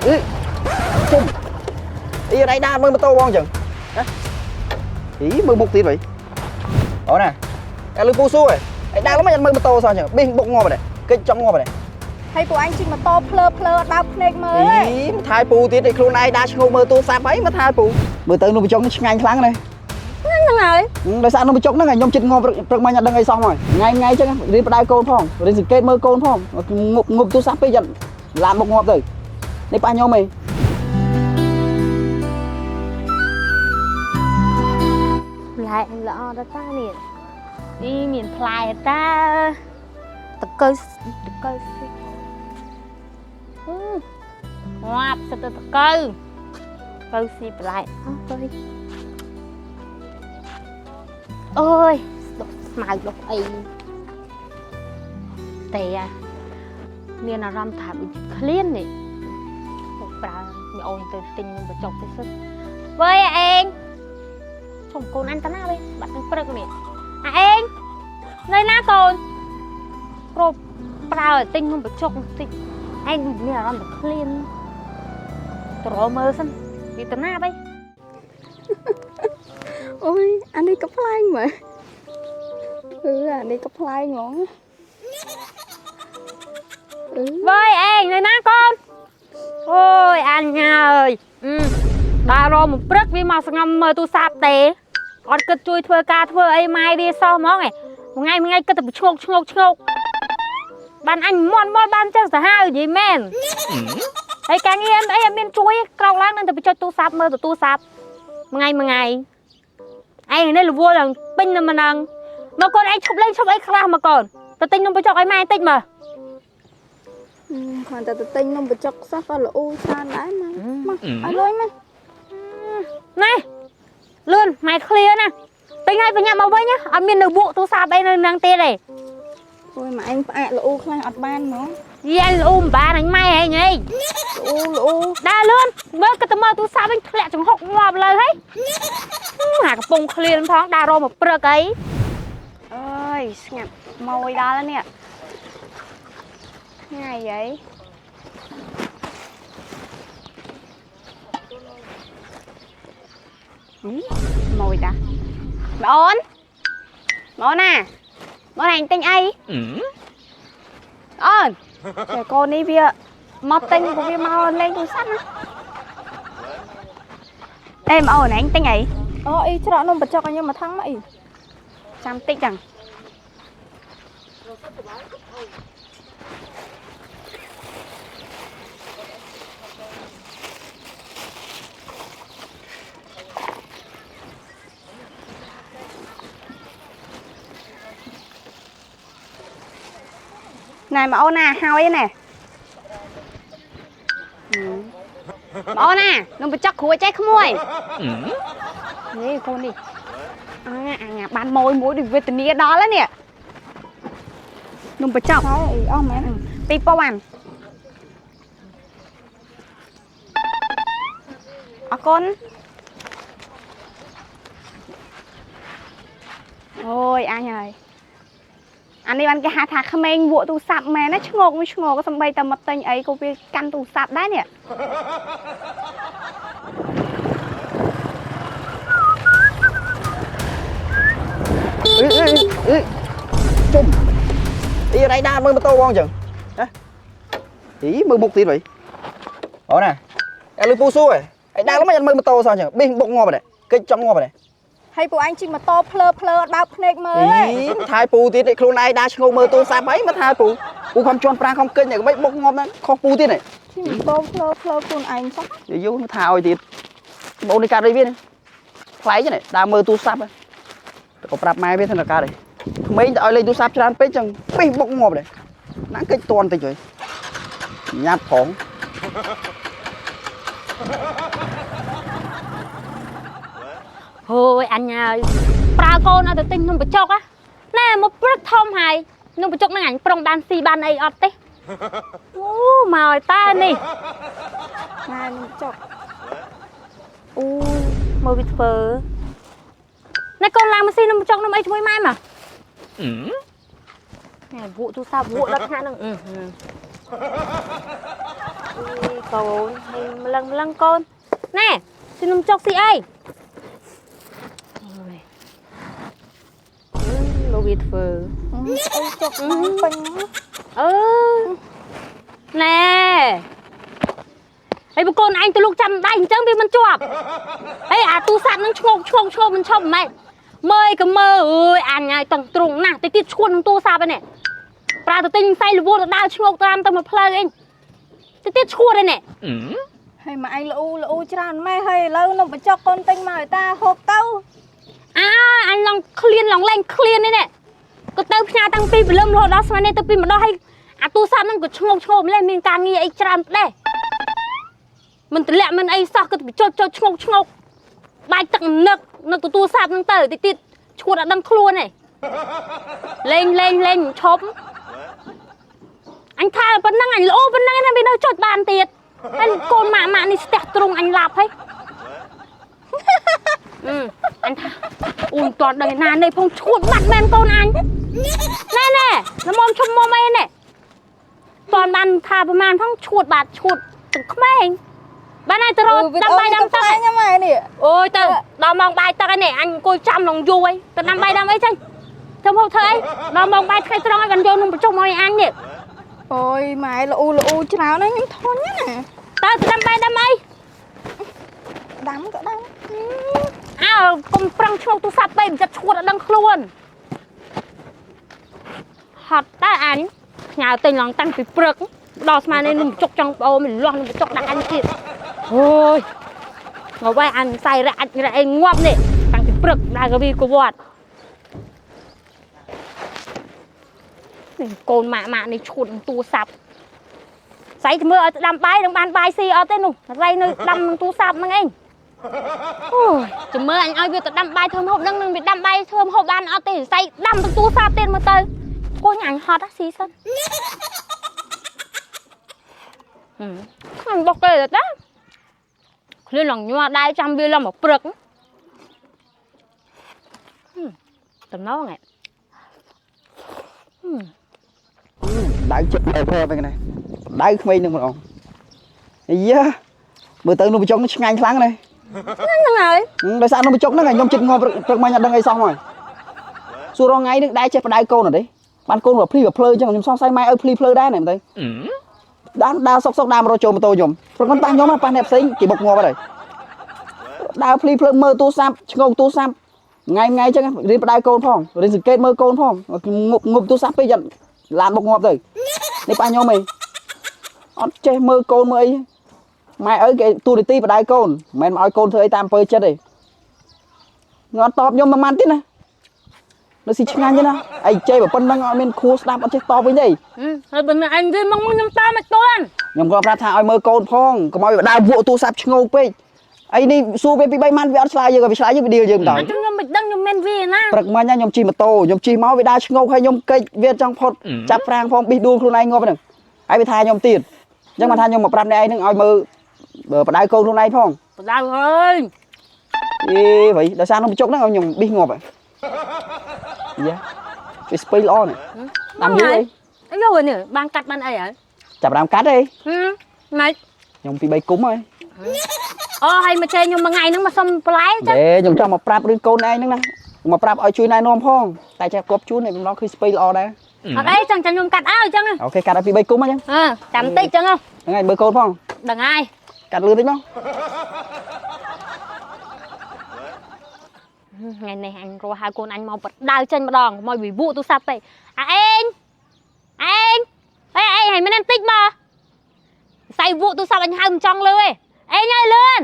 អឺជុំអីរៃដាមើលម៉ូតូបងចឹងណាអីមើលមុខទៀតវិញអូណាអែលឺពូសួរឯងដើរមិនអត់មើលម៉ូតូសោះចឹងប៊ីសបុកងាប់ដែរកិច្ចចង់ងាប់ដែរ ហើយពួកឯងជិះម៉ូតូភ្លើភ្លើអត់បើកភ្នែកមើល អីមកថយពូទៀតឯខ្លួនឯងដើរឈ្ងោកមើលទូរស័ព្ទអីមកថយពូមើលទៅនំបញ្ចុកនេះឆ្ងាញ់ខ្លាំងណាស់ ហ្នឹងហើយ ដោយសារនំបញ្ចុកហ្នឹងខ្ញុំចិត្តងាប់ព្រឹកមិញអត់ដឹងអីសោះមកថ្ងៃថ្ងៃចឹងរៀនបដៅកូនផងរៀនសង្កេតមើលកូនផងងប់ងប់ទូរស័ព្ទពេកយ៉ាត់ឡានបុកងាប់ទៅនេះប៉ះខ្ញុំអី ផ្លែល្អដល់តានេះអីមានផ្លែតាតកៅតកៅស៊ីងាប់សិតតកៅកៅស៊ីផ្លែអស់ទៅអូយដុសស្មៅដុសអីទេអាមានអារម្មណ៍ថាដូចឃ្លាននេះពុកប្រើមីអូនទៅទិញនំបញ្ចុកទៅសិនវើយឯង ជុំកូនអញតាណាវិញបាត់នឹងព្រឹកនេះអាឯងនៅណាកូនប្រូប្រើឲ្យទិញនំបញ្ចុកបន្តិចឯងមានអារម្មណ៍តែឃ្លានទៅរកមើលសិនវាតាណាវិញ អូយអានេះក៏ប្លែងមើលអឺអានេះក៏ប្លែងហ្មងអឺ វើយឯងនៅណាកូនអូយអញហើយអឺដើររកមកព្រឹកវាមកស្ងំមើលទូរស័ព្ទទេអត់គិតជួយធ្វើការធ្វើអីម៉ែវាសោះហ្មងឯងមួយថ្ងៃមួយថ្ងៃគិតតែឈ្ងោកឈ្ងោកឈ្ងោកបានអញមន់មន់បានចឹងសាហាវនិយាយមែន ហើយការងារអីអត់មានជួយក្រោកឡើងនឹងតែបញ្ចុចទូរស័ព្ទមើលទៅទូរស័ព្ទមួយថ្ងៃមួយថ្ងៃឯងនេះរវល់ឡើងពេញនៅម្ដងមកកូនឯងឈប់លេងឈប់អីខ្លះមកកូនទៅទិញនំបញ្ចុកឲ្យម៉ែបន្តិចមើល គ្រាន់តែទៅទិញនំបញ្ចុកសោះក៏ល្អច្រើនដែរមកមកឲ្យលុយមក ណែលឿនម៉ែឃ្លាណាទិញឲ្យបញ្ញាមកវិញណាអត់មាននៅវក់ទូរស័ព្ទអីនៅនឹងទៀតទេ អូយមកឯងផ្អាកល្អខ្លះអត់បានហ្មង យាយលូមិនបានអញម៉ែឯងហី ល្អល្អ ដើរលឿនមើលគិតទៅមើលទូរស័ព្ទវិញធ្លាក់ចង្ហុកងាប់លើហីអាកំពុងឃ្លានផងដើររកមកព្រឹកអី អើយស្ងាត់ម៉ួយដល់ហើយនេះថ្ងៃអីម៉ួយតាបងអូនបងអូនណាបងឯងទិញអីអូនតែកូននេះវាមកទិញក៏វាមកលេងទូរស័ព្ទណាអេបងអូនឯងទិញអី អូអ៊ីច្រកនំបញ្ចុកឲ្យខ្ញុំមកថងមកអ៊ី ចាំតិចចឹងណែមកអូនណាហើយណែមកអូនណានំបញ្ចុកគ្រួចេះក្មួយនេះកូននេះអញអាបានម៉ួយមួយដូចវេទនាដល់ហើយនេះនំបញ្ចុក ហើយអ៊ីអស់មែន 2000អរគុណអូយអញហើយអានេះបានគេហៅថាក្មេងវក់ទូរស័ព្ទមែនណាឆ្ងោកមួយឆ្ងោកសំបីតែមកទិញអីក៏វាកាន់ទូរស័ព្ទដែរនេះ អឺអឺអឺជុំអីរៃដាមើលម៉ូតូបងចឹងណាអីមើលមុខទៀតវិញអូណាអែលឺពូសួរឯងដើរមិនអត់មើលម៉ូតូសោះចឹងប៊ីសបុកងាប់ដែរកិច្ចចង់ងាប់ដែរ ហើយពួកឯងជិះម៉ូតូភ្លើភ្លើអត់បើកភ្នែកមើល អីមកថយពូទៀតឯខ្លួនឯងដើរឈ្ងោកមើលទូរស័ព្ទអីមកថយពូពូខំជន់ប្រាំងខំកិច្ចនេះមិនបុកងាប់ណាខុសពូទៀតនេះ ជិះម៉ូតូភ្លើភ្លើខ្លួនឯងសោះ យូរមកថាឲ្យទៀតបងនេះកាត់អីវានេះប្លែកនេះដើរមើលទូរស័ព្ទតែក៏ប្រាប់ម៉ែវាថាកាត់អីក្មេងទៅឲ្យលេងទូរស័ព្ទច្រើនពេកចឹងប៊ីសបុកងាប់ដែរណាកិច្ចតន់តិចហើយញ៉ាត់ផង ហូយអញហើយប្រើកូនឲ្យទៅទិញនំបញ្ចុកណាណែមកព្រឹកធំហើយនំបញ្ចុកហ្នឹងអញប្រុងបានស៊ីបានអីអត់ទេអូមកឲ្យតើនេះ ណែនំបញ្ចុក អូមើលវាធ្វើណែកូនឡើងមកស៊ីនំបញ្ចុកនំអីជាមួយម៉ែមកណែវក់ទូរស័ព្ទវក់ដល់ថ្នាក់ហ្នឹងអឺអូយក កូនហើយម្លឹងម្លឹងកូនណែស៊ីនំចុកស៊ីអីអូយលោកវាធ្វើ អីចុកពេញ អឺណែហើយបើកូនឯងទៅលូកចាំដៃអញ្ចឹងវាមិនជាប់ហេអាទូរស័ព្ទនឹងឆ្ងោកឆ្ងោកឆ្ងោកមិនឈប់ម៉េចមើលក៏មើលអើយអញហើយតឹងទ្រង់ណាស់តិចទៀតឈួននឹងទូរស័ព្ទហ្នឹងប្រើទៅទិញខ្សែលវទៅដើរឆ្ងោកតាមទៅមួយផ្លូវអីតិចទៀតឈួតហ្នឹង ហើយម៉ែឯងល្អូល្អូច្រើនម៉ែហើយឥឡូវនំបញ្ចុកកូនទិញមកឲ្យតាហូបទៅ អើអញឡងឃ្លានឡងលែងឃ្លាននេះណែក៏ទៅផ្ញើតាំងពីព្រលឹមរហូតដល់ស្មាននេះទៅពីម្ដងហើយអាទូរស័ព្ទហ្នឹងក៏ឆ្ងោកឆ្ងោកម្លេះមានការងារអីច្រើនផ្ដេសមិនតម្លាក់មិនអីសោះក៏ទៅចុចចុចឆ្ងោកឆ្ងោកបាយទឹកនឹកនឹកទៅទូរស័ព្ទហ្នឹងទៅតិចទៀតឈួតអត់ដឹងខ្លួនទេលេងលេងលេងឈប់អញថាប៉ុណ្ណឹងអញល្អប៉ុណ្ណឹងណាវានៅចុចបានទៀតហើយកូនម៉ាក់ម៉ាក់នេះស្ទះទ្រង់អញឡាប់ហើយអញថាអូនតន់ដឹងឯណានេះផងឈួតបាត់មែនកូនអញណែណែល្មមឈុំមុំអីណែតន់បានថាប្រហែលផងឈួតបាត់ឈួតទាំងក្មេងបានហើយទៅរកដាំបាយដាំទឹក ញ៉ាំហើយនេះ អូយទៅដល់ម៉ោងបាយទឹកហើយនេះអញអង្គុយចាំឡងយូរហើយទៅដាំបាយដាំអីចឹងធ្វើហូបធ្វើអីដល់ម៉ោងបាយថ្ងៃត្រង់ហើយបានយកនំបញ្ចុកមកឲ្យអញនេះ អូយម៉ែល្អូល្អូច្រើនណាស់ខ្ញុំធុញណា តើទៅដាំបាយដាំអី ដាំក៏ដាំ អើកុំប្រឹងឆ្លងទូរស័ព្ទពេកមិនចិត្តឈួតអត់ដឹងខ្លួនហត់តើអញផ្ញើទិញឡងតាំងពីព្រឹកដល់ស្មាននេះនំបញ្ចុកចង់ប្អូនមិនលាស់នំបញ្ចុកដាក់អញទៀតអូយងវ៉ៃអញសៃរៈអាចរៈអីងាប់នេះតាំងពីព្រឹកដើរកវីកវត្តនេះកូនម៉ាក់ម៉ាក់នេះឈួតនឹងទូរស័ព្ទស្អីទៅមើលឲ្យដាំបាយនឹងបានបាយស៊ីអត់ទេនោះស្អីនៅដាំនឹងទូរស័ព្ទហ្នឹងឯងអូយចាំមើលអញឲ្យវាទៅដាំបាយធ្វើម្ហូបនឹងនឹងវាដាំបាយធ្វើម្ហូបបានអត់ទេសៃដាំទាំងទូរស័ព្ទទៀតមើលទៅគោះញ៉ាំហត់ស៊ីសិនខ្ញុំបោកគេទៅតាឃ្លានឡងញ័រដែរចាំវាឡើងមកព្រឹកតំណងហ៎ ដៅចិត្តដល់ផវិញណាដៅក្មេងនឹងម្ដងអាយ៉ាមើលទៅនំបញ្ចុកនឹងឆ្ងាញ់ខ្លាំងណាស់ ហ្នឹងហើយ ដោយសារនំបញ្ចុកហ្នឹងខ្ញុំចិត្តងាប់ព្រឹកមិញអត់ដឹងអីសោះមកសួររងថ្ងៃនឹងដែរចេះបដៅកូនអត់ទេបានកូនមកភ្លីមកភ្លើអញ្ចឹងខ្ញុំសង្ស័យម៉ែឲ្យភ្លីភ្លើដែរណាទៅដើមដើរសុកសុកដើមរកចូលម៉ូតូខ្ញុំព្រឹកមិនប៉ះខ្ញុំប៉ះអ្នកផ្សេងគេបុកងាប់ហើយដើរភ្លីភ្លើមើលទូរស័ព្ទឆ្ងងទូរស័ព្ទថ្ងៃថ្ងៃអញ្ចឹងរៀនបដៅកូនផងរៀនសង្កេតមើលកូនផងងប់ងប់ទូរស័ព្ទពេកឡានបុកងាប់ទៅនេះប៉ះខ្ញុំអីអត់ចេះមើលកូនមើលអីម៉ែឪគេទូនីតិបដៅកូនមិនមែនមកឲ្យកូនធ្វើអីតាមអំពើចិត្តទេងត់តបខ្ញុំមួយម៉ាត់ទៀតណានៅស៊ីឆ្ងាញ់ទេណាអីចេះបើប៉ុណ្្នឹងអត់មានខួរស្ដាប់អត់ចេះតបវិញទេ ហើយបើអញវាមកខ្ញុំតាមមិនទាន់ ខ្ញុំក៏ប្រាប់ថាឲ្យមើលកូនផងកុំឲ្យដើរវក់ទូរស័ព្ទឆ្ងោកពេកអីនេះសួរវាពី3ម៉ាត់វាអត់ឆ្លើយយើងវាឆ្លើយយើងវាដៀលយើងដល់ ខ្ញុំមិនដឹងខ្ញុំមានវាណា ព្រឹកមិញខ្ញុំជិះម៉ូតូខ្ញុំជិះមកវាដើរឆ្ងោកហើយខ្ញុំកិច្ចវាចង់ផុតចាប់ប្រាងផងប៊ីសដួលខ្លួនឯងងាប់ហ្នឹងហើយវាថាខ្ញុំទៀតអញ្ចឹងបានថាខ្ញុំមកប្រាប់អ្នកឯងហ្នឹងឲ្យមើលបដៅកូនខ្លួនឯងផង បដៅហើយ អេវ៉ៃដោយសារនំបញ្ចុកហ្នឹងឲ្យខ្ញុំប៊ីសងាប់ហើយយ៉ាវាស្ពៃល្អនេះដាំយូរអី អីយូរនេះបានកាត់បានអីហើយ ចាប់ដើមកាត់អី ម៉េច ខ្ញុំពី3គុំហើយ អូហើយមកជេខ្ញុំមួយថ្ងៃហ្នឹងមកសុំបន្លែចឹង ទេខ្ញុំចង់មកប្រាប់រឿងកូនឯងហ្នឹងណាមកប្រាប់ឲ្យជួយណែនាំផងតែចេះគប់ជូននេះម្ដងឃើញស្ពៃល្អដែរ អត់អីចឹងចាំខ្ញុំកាត់ឲ្យចឹង អូខេកាត់ឲ្យពី3គុំហ្នឹង អឺចាំតិចចឹង ហ្នឹងហើយមើលកូនផង ដឹងហើយ កាត់លឿនតិចមក ថ្ងៃនេះអញរស់ហៅកូនអញមកបដៅចេញម្ដងមកវិវក់ទូរស័ព្ទពេកអាអេងអេងអេអេហើយមិនតិចមកសៃវក់ទូរស័ព្ទអញហៅមិនចង់លឺទេអេងអើយលឿន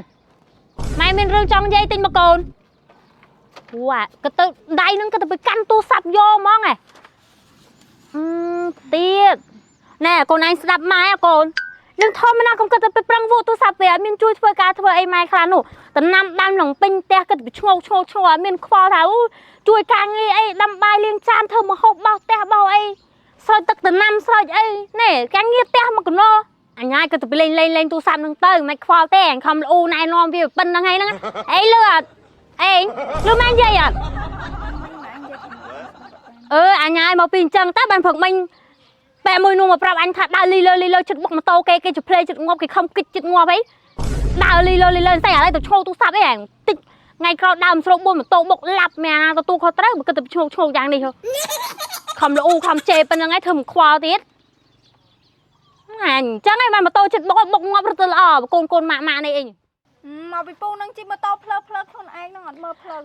ម៉ែមានរឿងចង់និយាយតិចមកកូនវ៉ាក៏ទៅដៃនឹងក៏ទៅไปកាន់ទូរស័ព្ទយកហ្មងហ៎អឺទៀតណែកូនឯងស្ដាប់ម៉ែកូននឹងធម្មតាកុំគិតទៅប្រឹងវក់ទូរស័ព្ទពេកអត់មានជួយធ្វើការធ្វើអីម៉ែខ្លះនោះតំណាំដាំឡងពេញផ្ទះគិតទៅឆ្ងោកឆ្ងោកឆ្ងោកអត់មានខ្វល់ថាអូជួយការងារអីដាំបាយលាងចានធ្វើម្ហូបបោសផ្ទះបោសអីស្រោចទឹកតំណាំស្រោចអីណែការងារផ្ទះមកកណោអញហើយគិតទៅលេងលេងលេងទូរស័ព្ទនឹងទៅមិនខ្វល់ទេអញខំលូណែនាំវាប៉ុណ្្នឹងហើយហ្នឹងអីលឺអត់អេលឺម៉ែនិយាយអត់អឺអញហើយមកពីអញ្ចឹងតើបានព្រឹកមិញ បែមួយនោះមកប្រាប់អញថាដើរលីលើលីលើចិត្តបុកម៉ូតូគេគេជផ្លេចិត្តងាប់គេខំគិតចិត្តងាប់អីដើរលីលើលីលើស្អីឥឡូវទៅឈោទូរស័ព្ទអីហងតិចថ្ងៃក្រោយដើមស្រូប4ម៉ូតូបុកឡាប់មែនណាទទួលខុសត្រូវបើគិតតែឈោកឈោកយ៉ាងនេះហ៎ខំលូខំជេរប៉ុណ្្នឹងឯងធ្វើមិនខ្វល់ទៀតអញចឹងឯងបានម៉ូតូចិត្តបុកបុកងាប់រត់ទៅល្អកូនកូនម៉ាក់ម៉ាក់នេះអី មកពីពូនឹងជិះម៉ូតូផ្លូវផ្លូវខ្លួនឯងនឹងអត់មើលផ្លូវ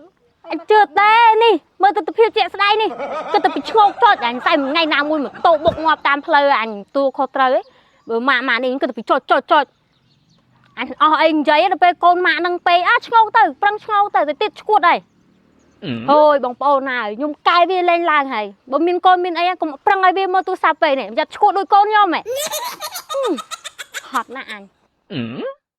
អញជឿទេនេះមើលទស្សនភាពជាក់ស្ដែងនេះគិតតែពីឈ្ងោកចុចអញស្អែកថ្ងៃណាមួយម៉ូតូបុកងាប់តាមផ្លូវអញទួខុសត្រូវឯងបើម៉ាក់ម៉ាក់នេះគិតតែពីចុចចុចចុចអញអស់អីនិយាយដល់ពេលកូនម៉ាក់នឹងពេកអាឈ្ងោកទៅប្រឹងឈ្ងោកទៅទៅទៀតឈួតហើយអូយបងប្អូនណាខ្ញុំកែវាលែងឡើងហើយបើមានកូនមានអីកុំប្រឹងឲ្យវាមើលទូរស័ព្ទពេកនេះយ៉ាត់ឈួតដូចកូនខ្ញុំហ៎ហត់ណាស់អញ អឺ